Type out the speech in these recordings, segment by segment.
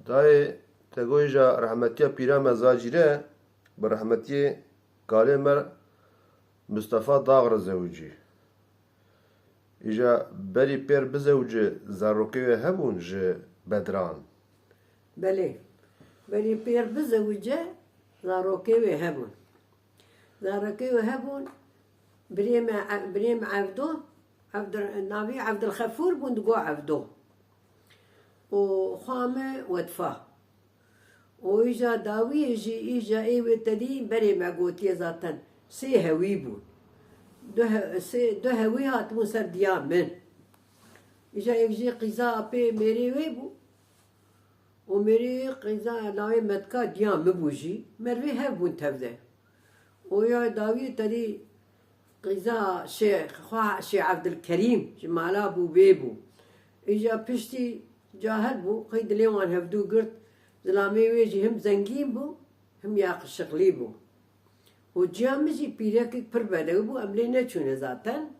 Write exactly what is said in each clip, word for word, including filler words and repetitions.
Dayê, te got îja rehmetiya pîra me Zacîre bi rehmetiyê kalê me Mistefa Daxre zewicî. Îja berî pêr bizewice zarokê wê hebûn ji Bedran. Belê. Berî pêr bizewice zarokê wê hebûn. Zarokê wê hebûn. Birê me, birê me Evdo, Evdir-, navî Evdilxefûr bûn, digo Evdo. Û xwa me Wetfa. Û îja dawiyê jî, îja ê wê tedî berê me gotiye zaten. Sê hewî bûn. Du he-, sê, du hewî hatibûn ser diya min. Îja yek jî qîza apê mêrê wê bû. Û mêrê qîza lawê metka diya min bû jî. Mervê hev bûn tev de. Û ya dawiyê tedî qîza şê, xwa şê Evdilkerîm ji mala bû bê bû. Îja piştî cahil bû, qey dilê wan hevdû girt, zilamê wê jî him zengîn bû, him yaqişiqlî bû. Û ciya min jî pîrekek pir bedew bû, em lê neçûne zaten.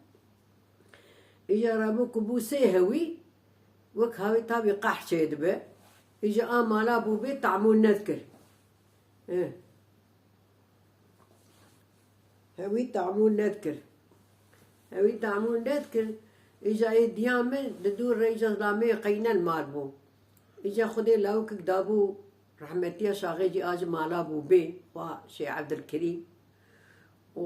Îja rabû ku bû sê hewî, wek havê tabî qeh çêdibe. Îja a mala bû bê tamûl nedikir. Eh. Hewî tamûl nedikir. Hewî tamûl nedikir. Îja ê diya min di dû re îja zilamê qeyne li mal bû. Îja Xwedê lawikek dabû rehmetiya şaxê jî a ji mala bû bê, xwa şê Evdilkerîm. Û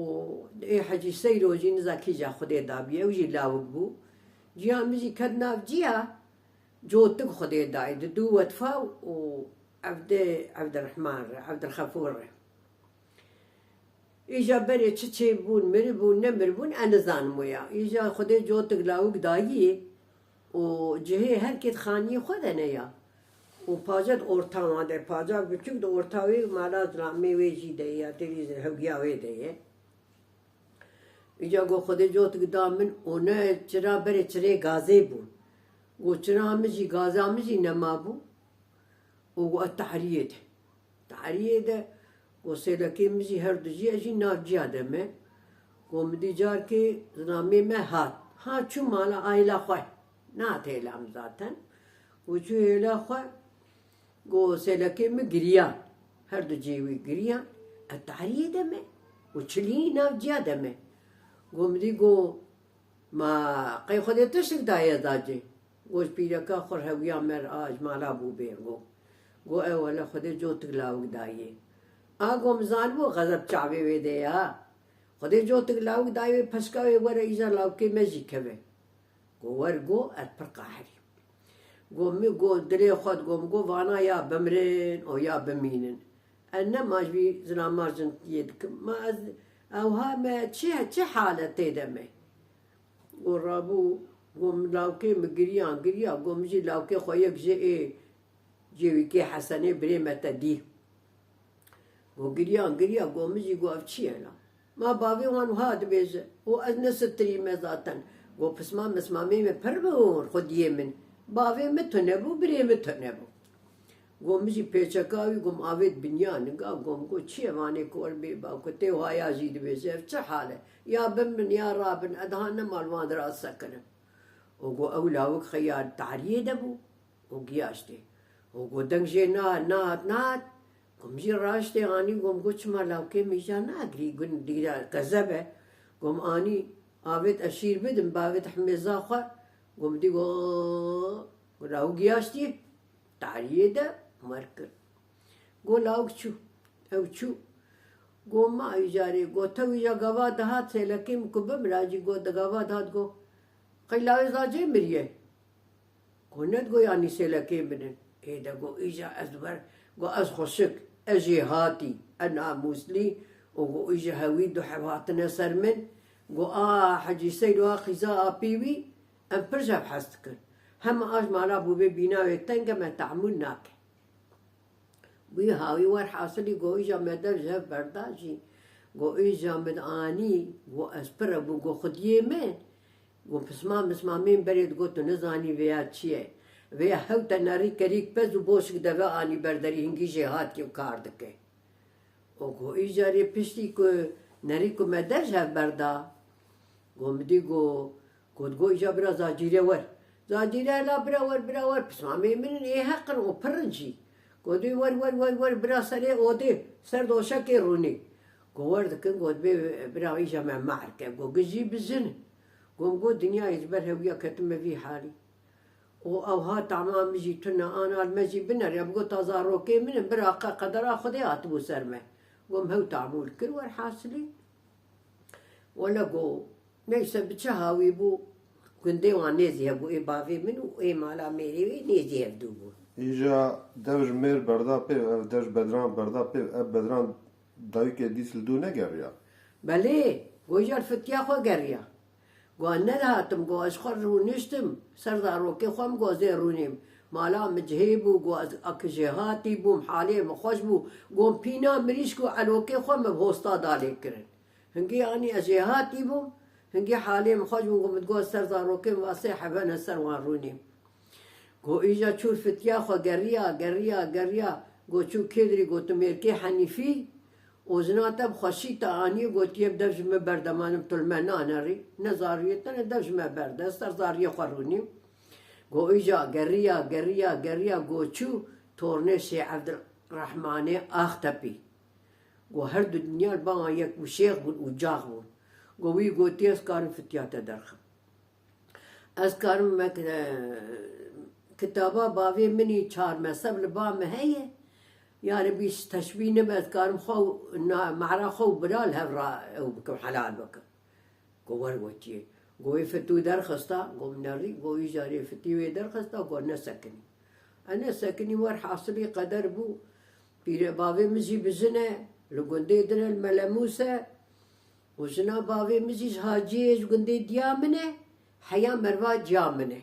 ê Hecî Seylo jî niza kîja Xwedê dabî, ew jî lawik bû. Ciya min jî ket nav ciya, cotik Xwedê dayê, di dû Wetfa û Evdê, Evdirehman re, Evdirxefûr re. Îja berê çi çêbûn, miribûn, nemiribûn, ez nizanim wê ya. Îja Xwedê cotik lawik dayî û cihê her kê di xaniyê xwe de ne ya. Û paca di orta wan de, paca biçûk di orta wê mala zilamê wê jî de ye, ya têrî hewgiya wê de ye. Îca got, Xwedê cotik da min û ne çira berê çirê gazê bûn. Got, çira min jî, gaza min jî nema bû. Û got, ez tehriyê de. Tehriyê de, got, sêlekê min jî her du jî, ez jî nav ciya de me. Got, min dî carkê zilamê me hat. Ha çû mala aîla xwe. Nehat hêla min zaten. Got, çû hêla xwe. Got, sêlekê min giriyan. Her du cihê wî giriyan. Ez tehriyê de me. Got, çilî nav ciya de me. Got, min dî got, ma qey Xwedê tiştik daye zacê? Got, pîreka xwe hewiya me re a ji mala bû bê. Got, got, ew wele Xwedê cotik lawik dayê. A got, min zanibû xezeb çavê wê de ya. Xwedê cotik lawik dayê wê, peşka wê were îja lawikê me jî keve. Got, wer got, ez pir qehirîm. Got, min got, dilê xwe digot, min got, vana ya bimrin û ya bimînin. Ez nema ji vî zilamar jin yê dikim. Ma ez, ewha me çi, çi haletê de me? Got, rabû, got, min lawkê min giriyan, giriya, got, min jî lawkê xwe yek ji ê cêwîkê Hesenê birê me te dî. Got, giriyan, giriya, got, min jî got, ev çi ye la? Ma bavê wan wiha dibêje, û ez nesitirîme zaten. Got, pisma mismamê me pir bûn, xwediyê min. Bavê min tune bû, birê min tune bû. Got, min jî pêçeka wî, got, min avêt binyanin, ga, got, min got, çi ye vanê ku wer bê ba, ku tê wiha ya jî dibêje, ev çi hal e? Ya bimrin, ya rabin, ez daha nema li wan dira sekinim. Û got, ew lawik xeya tariyê de bû. Û giyaştê. Û got, deng jê nehat, nehat, nehat. Got, min jî raştê anî, got, min got, çima lawkê min îja nagirî, gun dîra kezeb e. Got, min anî, avêt ez şîr bidim, bavêt himêza xwe. Got, min dî got, got, ew giyaştî, tariyê de mer kir. Got, lawik çû. Ew çû. Got, ma îjarê, got, tew îja gava dihat, sêlekê min ku bimira jî, got, di gava dihat, got, qey lawê zacê miriye. Got, nedigo yanî sêlekê min in. Ê de got, îja ez wer, got, ez xweşik, ez jêhatî, ez namûslî û got, îja hewî du heb hatine ser min. Got, a Hecî Seydo a qîza apî wî, em pir ji hev hez dikin. Hema a ji mala bûbê bîna wê teng e, me tehmûl nake. Wî hawî werhasilî got, îja me dev ji hev berda jî. Got, îja min anî, got, ez pir bûm, got, xwediyê min. Got, pisma mismamê min berê digot, tu nizanî vêya çi ye? Vêya hew te nerî kerîk pez û boşik deve anî ber derî, hingî jêhatî û kar dike. Û got, îjarê piştî ku nerî ku me dev ji hev berda, got, min dî got, got, got, îja bira zacîre wer. Zacîre hela bira wer, bira wer, pismamê min in, ê heq in û pir in jî. Go dê wer wer wer wer bira serê odê, ser doşekê rûnî. Go wer dikin, go dibê bira îja me mehr ke. Go gijî bi jin. Go min go dinyayê ji ber hewiya ketime vî halî. Û ew ha tama min jî tune, ana li me jî binerya, bi go ta zarokê min in, bira qe qedera Xwedê hatibû ser me. Go min hew tamûl kir, werhasilî. Wele go, neyse bi çi hawî bû, gundê wan nêzî hebû, ê bavê min û ê mala mêrê wê nêzî hevdû bûn. Îja dev ji mêr berda pê, ev dev ji bedran berda pê, ev bedran dayikê dîs li dû negeriya. Belê, go îja li fitiya xwe geriya. Go ez nedihatim, go ez ji xwe rûniştim, ser zarokê xwe min go ez ê rûnêm. Mala min cihê bû, go ez ak jêhatî bûm, halê min xweş bû. Go pîna mirîşk û elokê xwe min bi hosta da lê kirin. Hingî anî ez jêhatî bûm, hingî halê min xweş bû, go min digot ser zarokê min va sê hebe ne ser wan rûnî. Go îja çûr fitiya xwe geriya, geriya, geriya. Go çû kêdirî, go tu mêrkê Henîfî û jina te bi xweşî te anî, gotiye bi dev ji me berde, manim tu li me nanerî. Ne zariyê te ne dev ji me berde, ez ser zariyê xwe rûnîm. Go îja geriya, geriya, geriya, go çû tornê Şêx Evdirehmanê Axtepî. Go her du dinya li ba wan yek bû, şêx bûn û cax bûn. Go wî gotiye ez karim fitiya te derxim. Ez karim me ki-, kitaba bavê min î çar mezheb li ba min heye. Yanî bî teşbîh nebe, ez karim xwe û na-, mehra xwe û bira li hev ra ew bikim, helal bikim. Go wer gotiye. Go wê fitû derxista, go min nerî, go wî carê fitî wê derxista, go nesekinî. E nesekinî, wer hasilî qeder bû. Pîre bavê min jî bi jin e, li gundê din e, li Melemûs e. Û jina bavê min jî ji Haciyê, ji gundê diya min e, heya merva ciya min e.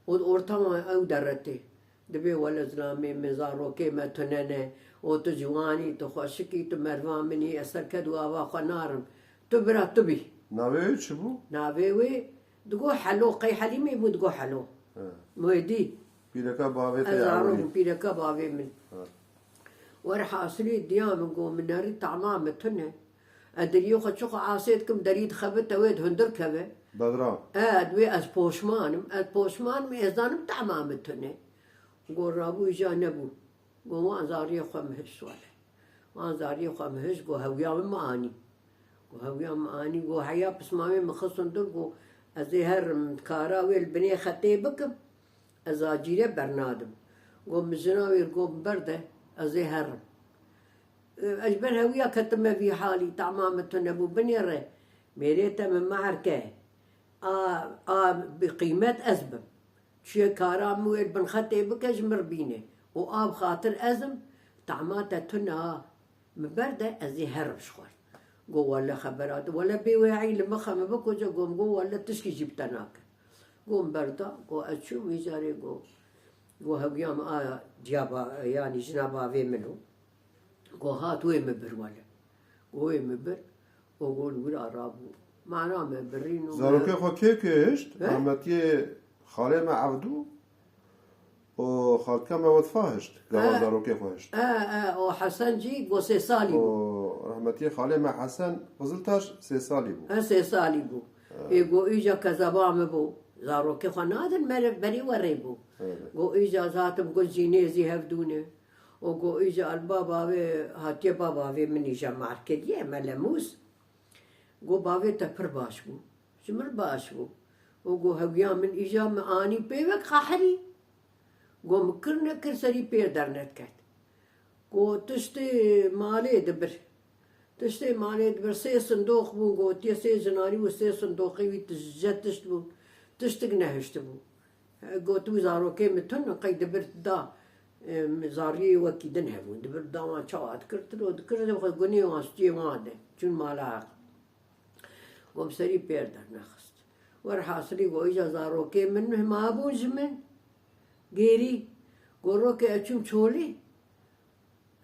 Û di orta wan ew deretê. Dibê wele zilamê min, zarokê me tune ne, û tu ciwan î, tu xweşik î, tu merva min î, ez ser ked û ava xwe narim. Tu bira tu bî. Navê wê çi bû? Navê wê digo Helo, qey Helîmê bû digo Helo. He. Muhêdî. Pîreka bavê te. Ez zarok ewilî. Bûm, pîreka bavê min. He. Werhasilî diya min go min nerî tama min tune. Ez deriyê xwe çi xwe asê dikim, derî dixebite wê di hundir keve. Bedran. E, divê ez poşman im, ez poşman im, ê zanim tama min tune. Go rabû îja nebû. Go wan zariyê xwe min hişt wele. Wan zariyê xwe min hişt, go hewiya min min anî. Go hewiya min anî, go heya pismamê min xist hundir, go ez ê herim, kara wê li binê xetê bikim, ez acîre bernadim. Go min jina wê go min berde, ez ê herim. Ez ji ber hewiya ketime vî halî, tama min tune bû, binêre, mêrê te min mehr ke, a, a bi qîmet ez bim. Çiye kara min wê li bin xetê bike, ji min re bîne. Û a bi xatir ez im, tama te tune ha. Min berde, ez ê herim ji xwe re. Go wele xebera te, wele bê wê eyî li min xeme bikoce, go min go wele tişkî jî bi te nake. Go min berda, go ez çûm, wî carê go, go hewiya min a ciya ba-, yanî jina bavê min o. Go hat wê min bir wele. Go wê min bir. O go li wira rabû. Mana me birîn û me Zarokê xwe kê kê hişt? He? Rahmetiyê xalê me Evdû û xaltike me Wetfa hişt. Gava He. Zarokê xwe hişt. E, e, o Hesen jî go sê salî bû. Û rahmetiyê xalê me Hesen Qiziltaş sê salî bû. He, sê salî bû. He. Ê go îja kezeba me bû. Zarokê xwe nadin, mere berî werê bû. Evet. Go îja zatim gul jî nêzî hevdûne. Û go îja li baba wê hatiye, baba wê min îja markediye, Melemûs. Go bavê te pir baş bû. Ji min baş bû. Û go hewiya min îja min anî pê wek qehirî. Go min kir nekir serî pê derneket. Go tiştê malê dibir. Tiştê malê dibir. Sê sindoq bûn, gotiye sê jinarî û sê sindoqê wî tije tişt bûn. Tiştik nehiştibû. Gotibû zarokê min tune, qey dibir da, em, zariyê wekî din hebûn. Dibir da wan çawa dikir, tiro dikir, xwe gunê wan stiyê wan de. Çûn mala heq. Gom serî pêr dernexist. Werhasilî go îja zarokê min hema bûn ji min. Gêrî. Go rokê ez çûm Çolî.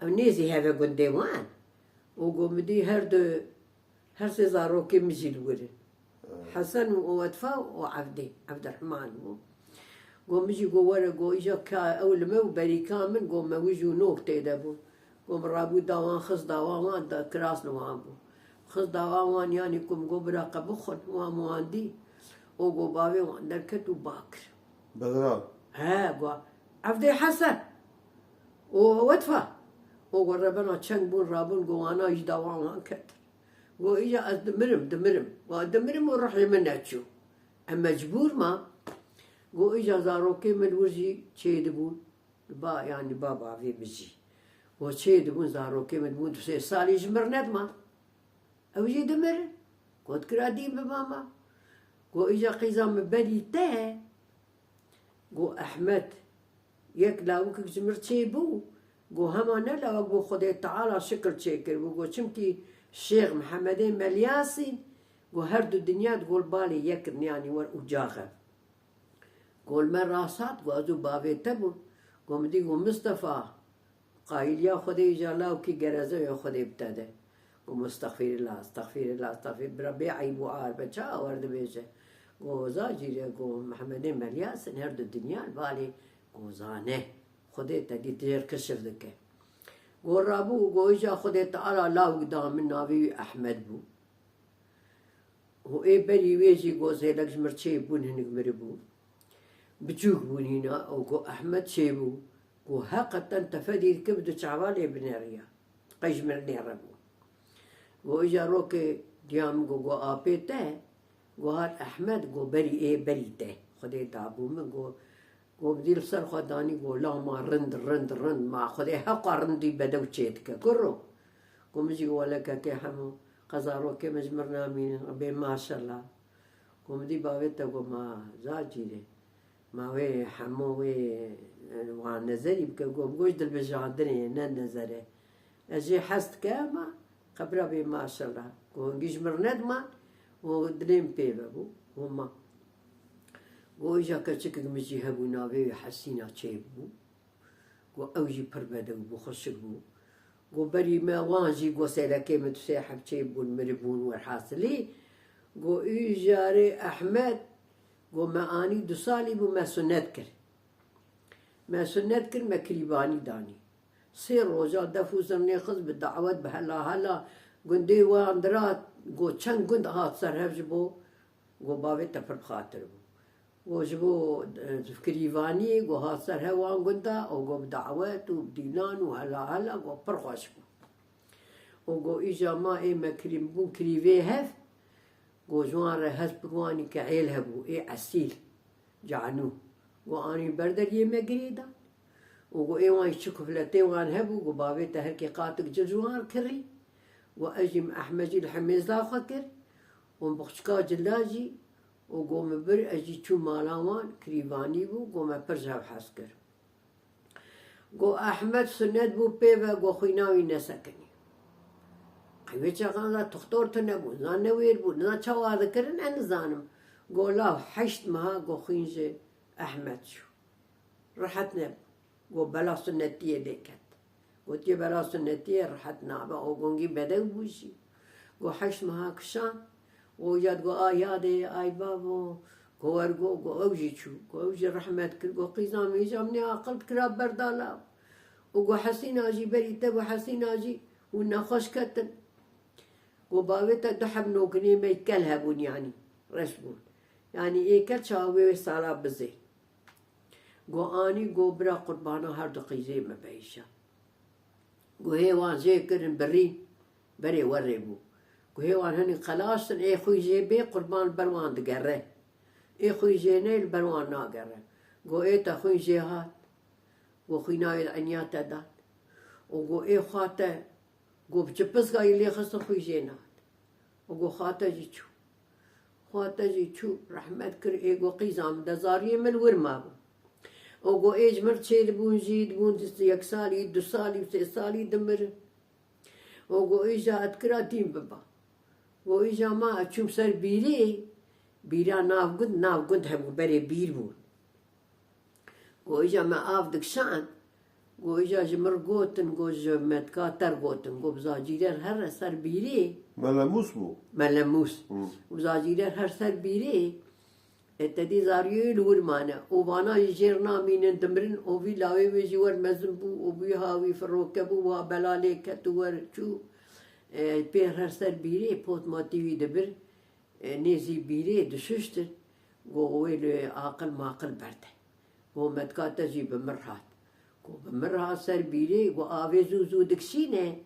Ew nêzî heve gundê wan. Û go min dî her du, her sê zarokê min jî li wir in. Hesen û Wetfa û Evdê, Evdirehman bû. Go min jî go were, go îja ka ew li me û berîka min, go me wij û nok tê de bû. Go min rabû da wan xist da wan, wan da kiras li wan bû. Xist da wan, wan yanî ku min go bira qe bixwin, wan min wan dî. Û go bavê wan derket û ba kir. Bedran. He, go, Evdê Hesen. O wetfa. O go rebena çeng bûn rabûn go wana jî dawa wan ketin. Go îja ez dimirim, dimirim. Go dimirim û ruhê min neçû. Em mecbûr ma. Go îja zarokê min wir jî çêdibûn. Ba, yanî ba bavê min jî. Go çêdibûn zarokê min dibûn du sê salî ji mir nedima. Ew jî dimirin. Go dikira dîn bi mama. Go îja qîza min berî te. Go Ehmed, yek lawikek ji mir çêbû. Go hema ne lawik bû, Xwedê Teala şikir çêkiribû. Go çimkî Şêx Mihemedê Melyasîn, go her du dinya di gol balê yek in, yanî wer ucax e. Go li me rast hat, go ez û bavê te bûn. Go min dî, go Mistefa, qayîliya Xwedê îja lawkî gereze wê Xwedê bi te de. Go estexfîrillah, estexfîrillah, estexfîr-, bira bê eyb û ar be, çawa wer dibêje? Go za jî re, go Mihemedê Melyasîn her du dinya li balê, go zane. Xwedê te dî têr keşif dike. Go rabû, go îja Xwedê Teala lawik da min, navê wî Ehmed bû. Û ê berî wê jî go zêlek ji mir çêbûn, hinek miribûn. Biçûk bûn hîna, û go Ehmed çêbû. Go heqeten te fedî dike bi du çava lê bineriya. Qey ji mir nêrebû. Go îja rokê diya min go, go apê te, go hat Ehmed, go berî ê berî te. Xwedê dabû min, go Go bi dî li ser xwe danî, go lama rind, rind, rind, ma Xwedê heqa rindî bedew çê dike. Kuro. Go min jî go wele kekê Hemo, qe zarokê min ji mir namînin, bê maşela. Go min dî bavê te go ma za cîrê. Ma wê Hemo wê, e, wan nezerî bike, go min goş dilbijandinê ye, ne nezer e. Ez jê hez dike, ma qebra bê maşela. Go hingî ji mir nediman, go dilê min pê ve bû, go ma. Go îja keçikek min jî hebû, navê wî Hesîna çêbû. Go ew jî pir bedew bû, xweşik bû. Go berî me wan jî go sêlekê min du sê heb çêbûn, miribûn werhasilî. Go îja rê Ehmed, go me anî du salî bû, me sunet kir. Me sunet kir, me kirîbanî danî. Sê roja def û zirnê xist bi dawet, bi hela hela gundê wan dirat, go çend gund hat ser hev ji bo, go bavê te pir bi xatir bû. Go ji bo, e, kirîvaniyê, go hat ser hev wan gunda û go bi dawet û bi dînan û hela hela go pir xweş bû. Û go îja ma ê me kirî-, bûn kirîvê hev, go ji wan re hest bi wanî ke êl hebû, ê esîl, canû. Go anî ber deriyê me girê dan. Û go ê wan jî çi kufletê wan hebû, go bavê te herkê qatik cil ji wan kirî. Go ez jî min Ehmed jî li hemêza xwe kir. Û min boxçika cila jî, û go min bir, ez jî çûm mala wan, kirîvanî bû, go me pir ji hev hez kir. Go Ehmed sunet bû pê ve, go xwîna wî nesekinî. Qey wê çaxan za tuxtor tune bû, niza newêr bû, niza çawa dikirin, ez nizanim. Go law heşt meha go xwîn ji Ehmed çû. Rihet nebû. Go bela sunetiyê lê ket. Gotiye bela sunetiyê rihet nabe, o gongî bedew bû jî. Go heşt meha kişan, go ya digo, a yadê, ay bavo, go wer go, go ew jî çû, go ew jî rehmet kir, go qîza min îja min ê aqil dikira berdala. Û go Hesîna jî berî te bû, Hesîna jî hûn nexweş ketin. Go bavê te du heb nokinê me kel hebûn yanî, reş bûn. Yanî ê kel çawa wê sala bizê. Go anî go bira qurbana her du qîzê me be îşa. Go hê wan jê kirin birîn, berê werê bû. Go hê wan hinî qelaştin, ê xwîn jê bê qurban li ber wan digere. Ê xwîn jê ney li ber wan nagere. Go ê te xwîn jê hat. Go xwîna wê li enya te dat. Û go ê xwa te, go bi çi piska yî lê xistin xwîn jê nehat. Û go xwa te jî çû. Xwa te jî çû, rehmet kir, ê go qîza min de zariyê min wir mabû. Û go ê ji mir çêdibûn jî, dibûn yek salî, du salî û sê salî dimirin. Û go îja ez dikira dîn biba. Go îja ma ez çûm ser bîrê, bîra nav gund, nav gund hebû berê bîr bûn. Go îja me av dikişand, go îja ji mir gotin, go ji me dika ter gotin, go bi zacîrer here ser bîrê. Melemûs bû. Melemûs. Hı. Bi zacîrer her ser bîrê, e, te dî zariyê li wir mane. Û vana jî jêr namînin, dimirin, û vî lawê wê jî wer mezin bû, û wî ha wî firoke bû, wa bela lê ket û wer çû, e, pê her ser bîrê, pot matî wî dibir. E, nêzî bîrê dişuştin, go wê li aqil maqil berde. Go me dika te jî bi mir hat. Ku bi min re ser bîrê, ku avê zû zû dikişîne,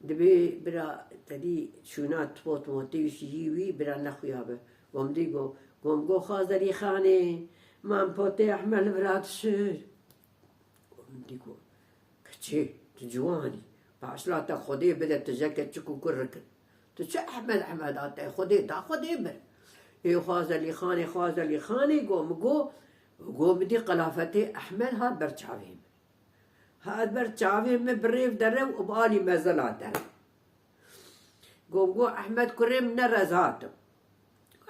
dibê bira tedî şûna pot motê şiyî wî bira nexuya be. Gom dî go, gom go Xazerî Xanê, man potê Ehmed li vira dişir. Gom dî go, keçê, tu ciwan î. Paşla te Xwedê bide tu jeke çik û kurik in. Tu çi Ehmed Ehmed a te Xwedê da Xwedê bir. Ê Xwazelî Xanê, Xwazelî Xanê go min go, go min dî qelafetê Ehmed hat ber çavê min. Hat ber çavê min bi rêv dere û bi alî mezela dere. Go min go Ehmed kurê min nere ez hatim.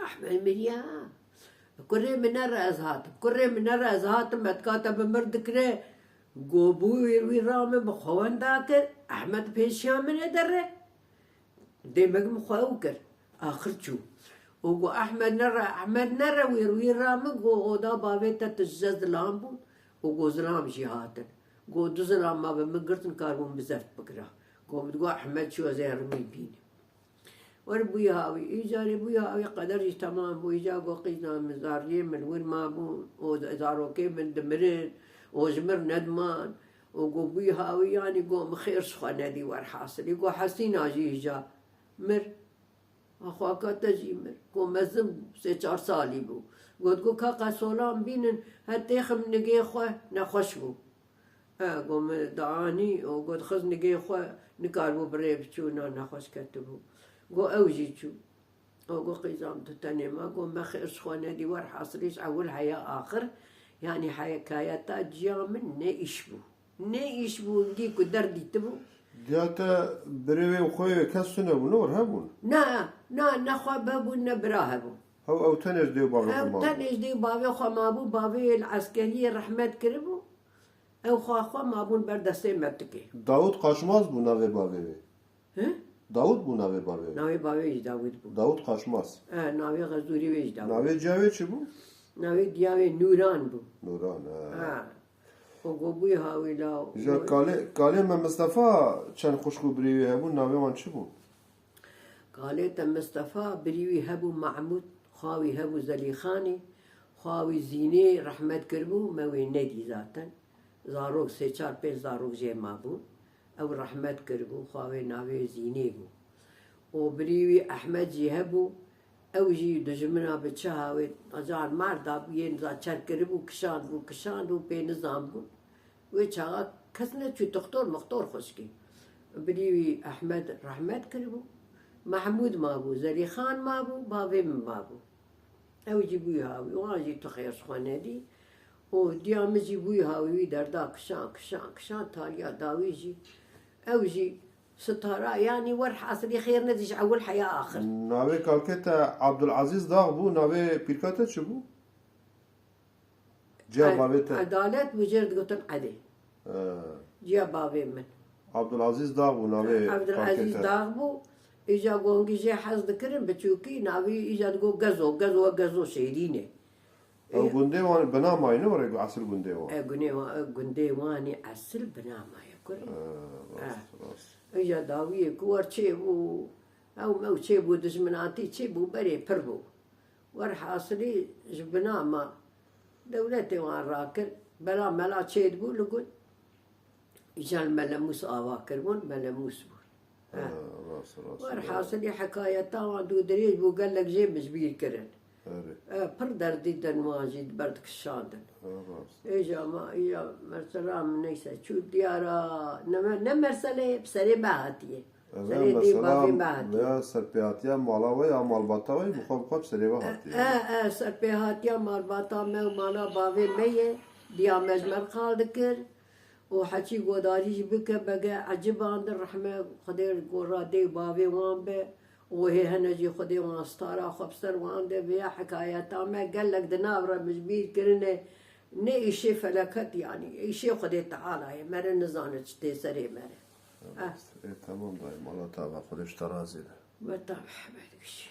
Ehmed miriya. Kurê min nere ez hatim. Kurê min nere ez hatim. Etka te bi mir dikire. Go bû wîr wî ra min bi xwe wenda kir. Ehmed pêşiya min e dere. Dê min xwe ew kir. Axir çû. Û go Ehmed nere, Ehmed nere wîr wî ra min go oda bavê te tu ji zilam bûn. Û go zilam jî hatin. Go du zilam ma bi min girtin karbûn bi zeft bikira. Go min digo Ehmed çû ez ê herimî bînim. Wer bûyî hawî. Îcarê bûyî hawî qeder jî temam bû. Îca got qîza min zariyê min wir mabûn û zarokê min dimirin û ji mir nediman û got bûyî hawî yanî got min xêr ji xwe nedî werhasilî. Got Hesîna jî îca mir. Axwaka te jî mir. Got mezin bû, sê çar salî bû. Got got ka qesolan bînin her têxim nigê xwe nexweş bû. E, go min dianî û go dixist nigê xwe, nikaribû bi rê biçû, na nexweş ketibû. Go ew jî çû. Û go qîzam tu tenê ma, go me xêr ji xwe nedî, werhasilî ji ewil heya axir, yanî hekayeta ciya min ne îş bû. Ne îş bû, hingî ku derdîtibû. Diya te birê wê û xweyê wê kes tune bû, ne wir hebûn? Na, na, ne xwe bebûn, ne bira hebûn. Hew ew tenê ji dê û bavê xwe Ew mabû. Tenê ji dê û bavê xwe mabû, bavê wê li eskeriyê rehmet kiribû. Ew xwe xwe mabûn ber destê metikê. Dawud Qaşmaz bû navê bavê wê. Hi? Dawud bû navê bavê wê. Navê bavê jî Dawud bû. Dawud Qaşmaz. E, navê xezûrî wê jî Dawud. Navê ciya wê çi bû? Navê diya wê Nûran bû. Nûran, he. Ha. Û go bûyî hawî la. Ji kalê, kalê me Mistefa çend xwişk û birê wê hebûn, navê wan çi bûn? Kalê te Mistefa, birî wî hebû Mahmûd, xwa wî hebû Zelîxanî, xwa wî Zînê rehmet kiribû, me wê nedî zaten. Zarok, sê çar pênc zarok jê mabûn. Ew rehmet kiribû, xwa wê navê Zînê bû. Û birî wî Ehmed jî hebû, ew jî dijmina bi çi hawê, acar merda bû, yên za çer kiribû, kişandbû, kişand û pê nizan bûn. Wê çaxa kes neçû, toxtor moxtor xwişkî. Birî wî Ehmed rehmet kiribû. Mehmûd mabû, Zelîxan mabû, bavê min mabû. Ew jî bûyî hawî, wan jî tu xêr ji xwe nedî. Û diya min jî bûyî hawî wî derda kişan, kişan, kişan, taliya dawî jî. Ew jî sitara, yanî werhasilî xêr nedî ji ewil heya axir. Navê kalkê te Abdulazîz Dax bû, navê pîrka te çi bû? Ciya E-, bavê te. Edalet bû, jê re digotin Edê. He. Ciya bavê min. Abdulazîz Dax bû navê Abdulazîz kalkê te. Dax bû. Îca gongî jê hez dikirin, biçûkî, navî îca digot Gezo, Gezo, Gezo Şêrîn e. Ew gundê wan binamayî ne were esil gundê wan. E, gunê wan, e, gundê wan ê esil binamaye kurê. He, rast, E. Rast. Îca dawiyê ku wer çêbû, ew mew çêbû, dijminatî çêbû, berê pir bû. Werhasilî ji bina me dewletê wan rakir, bela mela çêdibû li gund. Îcar Melemûs ava kiribûn, Melemûs bûn. Ha, Ha. Rast, rast. Werhasilî hekayeta wan dû dirêj bû, gelek jê min ji bîr kirin. Erê. E, pir derdî din wan jî di ber dikişandin. Ha, rast. Êja ma, îja mesela min neyse, çû diyara, ne me-, ne meseleyê, bi serê me hatiye. Eve Serê dê mesela bavê me hatiye. Ya serpêhatiya mala we ya malbata we bi xwe bi xwe bi serê we hatiye. E, e, serpêhatiya malbata me û mala bavê me ye. Diya me ji me re qal dikir. Û heçî godarî jî bike bege ecibandin rehme Xwedê gora dê û bavê wan be. Û hê hene jî Xwedê wan stara xwe bi ser wan de. Vêya hikayeta me gelek di nav re min ji bîr kirine. Ne îşê feleket yanî, îşê Xwedê Teala ye. Mere nizane çi tê serê mere. Evet. Ah. E, tamam dayım. Allah Teala Xwedê ji te razî be. Ve tamam, hemedikişî.